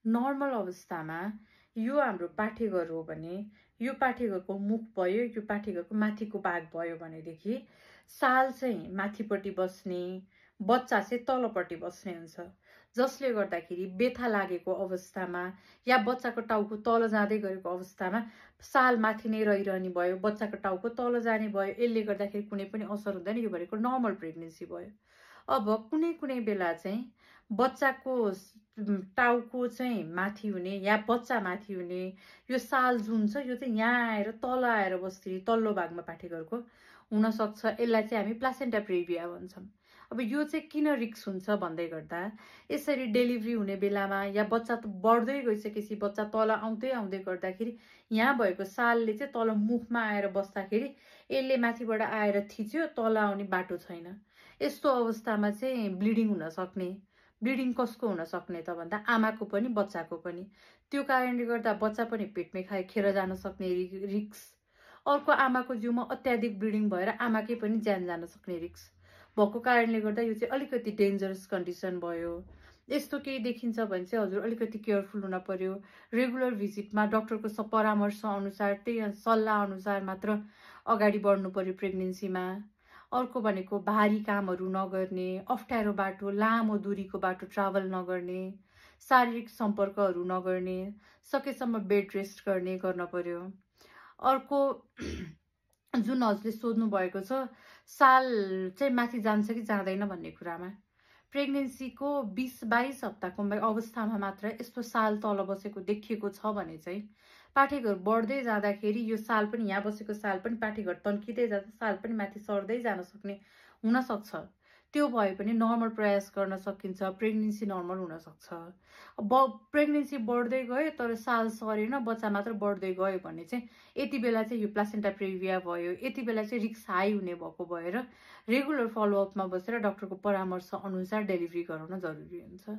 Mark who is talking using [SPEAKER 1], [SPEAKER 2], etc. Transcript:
[SPEAKER 1] Normal अवस्थामा यो हाम्रो पाठेघर हो भने यो पाठेघरको मुख भयो, यो पाठेघरको माथिको भाग भयो भनेदेखि साल चाहिँ माथिपट्टि बस्ने, बच्चा चाहिँ तलपट्टि बस्ने हुन्छ। जसले गर्दाखेरि बेथा लागेको अवस्थामा या बच्चाको टाउको तल जाँदै गरेको अवस्थामा साल माथि नै रहिरहने भयो, बच्चाको टाउको तल जाने भयो, यसले गर्दाखेरि कुनै पनि असर हुँदैन। यो भनेको नर्मल प्रेग्नेन्सी भयो। अब कुनै कुनै बेला चाहिँ बच्चाको टाउको चाहिँ माथि हुने या बच्चा माथि हुने, यो साल जुन छ यो चाहिँ यहाँ आएर तल आएर बस्ने, तल्लो भागमा पाठेघरको हुनसक्छ। यसलाई चाहिँ हामी प्लासेन्टा प्रेभिया भन्छौँ। अब यो चाहिँ किन रिक्स हुन्छ भन्दै गर्दा यसरी डेलिभरी हुने बेलामा या बच्चा त बढ्दै गइसकेपछि बच्चा तल आउँदै आउँदै गर्दाखेरि यहाँ भएको सालले चाहिँ तल मुखमा आएर बस्दाखेरि यसले माथिबाट आएर थिच्यो, तल आउने बाटो छैन। यस्तो अवस्थामा चाहिँ ब्लिडिङ हुन सक्ने। ब्लिडिङ कसको हुन सक्ने त भन्दा आमाको पनि बच्चाको पनि। त्यो कारणले गर्दा बच्चा पनि पेटमै खेर जान सक्ने रिक्स। अर्को आमाको जिउमा अत्याधिक ब्लिडिङ भएर आमाकै पनि ज्यान जान सक्ने रिक्स भएको कारणले गर्दा यो चाहिँ अलिकति डेन्जरस कन्डिसन भयो। यस्तो केही देखिन्छ भने चाहिँ हजुर अलिकति केयरफुल हुन पर्यो। रेगुलर भिजिटमा डक्टरको परामर्श अनुसार, त्यही सल्लाह अनुसार मात्र अगाडि बढ्नु पर्यो प्रेग्नेन्सीमा। अर्को भनेको भारी कामहरू नगर्ने, अप्ठ्यारो बाटो, लामो दूरीको बाटो ट्राभल नगर्ने, शारीरिक सम्पर्कहरू नगर्ने, सकेसम्म बेड रेस्ट गर्न पर्यो। अर्को जुन हजुरले सोध्नु भएको छ साल चाहिँ माथि जान्छ कि जाँदैन भन्ने कुरामा, प्रेग्नेन्सीको 20-22 हप्ताको अवस्थामा मात्र यस्तो साल तल बसेको देखिएको छ भने चाहिँ पाठेघर बढ्दै जाँदाखेरि यो साल पनि, यहाँ बसेको साल पनि पाठेघर तन्किँदै जाँदा साल पनि माथि सर्दै जान सक्ने हुनसक्छ। त्यो भए पनि नर्मल प्रयास गर्न सकिन्छ, प्रेग्नेन्सी नर्मल हुनसक्छ। प्रेग्नेन्सी बढ्दै गयो तर साल सरेन, बच्चा मात्र बढ्दै गयो भने चाहिँ यति बेला चाहिँ यो प्लासेन्टा प्रेभिया भयो। यति बेला चाहिँ रिक्स हाई हुने भएको भएर रेगुलर फलोअपमा बसेर डक्टरको परामर्श अनुसार डेलिभरी गराउन जरुरी हुन्छ।